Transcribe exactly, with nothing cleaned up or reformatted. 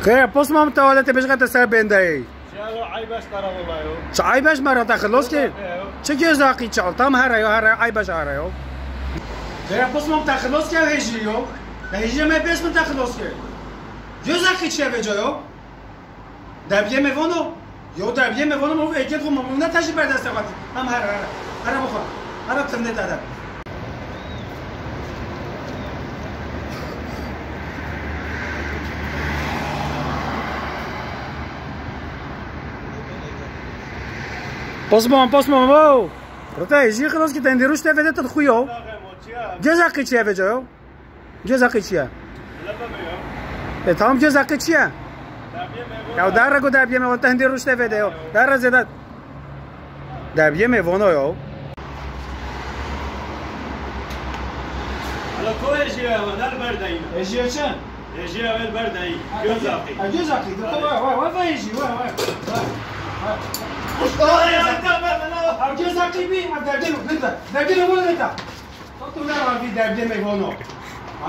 Xêr, posma min te wele te bêjixete ser bêndeyê. Çi Aybeş me ra te xilos kir? Çi Gêzaqî çi? Tam here yo, here Aybeş here yo. Xêr, posma min te xilos kir hêjî yo. Te hêjî me pês min te xilos kir. Gêzaqî çi ye vêca yo? Derbiyê me vono. Yo, derbiyê me vono, mov êkê xwe mov ne te jî berdeste xwe. Hem here, here. Here bixwe. Here tindê te de. Posma min, posma min, wow. Rita, jî xilas ki tendê rûş te vede tu xwe yo. Gêzaqî çi ye vêca yo? Gêzaqî çi ye? E, tamam, Gêzaqî çi ye? Ya, dara ku derbiyê me, te hindê rûş te vede yo. Dara zêde. Derbiyê me vono yo. Hala ko hêjî ye, ewel berdeyî. Hêjî ye çi? Hêjî ye, ewel berdeyî. Gêzaqî. Ha, Gêzaqî. Dur, dur, vay, vay, vay, vay, hêjî, vay, vay, vay. Vay. Ay, ay, ay, ay, ay. Ha, Gêzaqî bî, ha, derbiyê me, lütfen. Derbiyê me, lütfen. Tu ne ravî derbiyê me vono.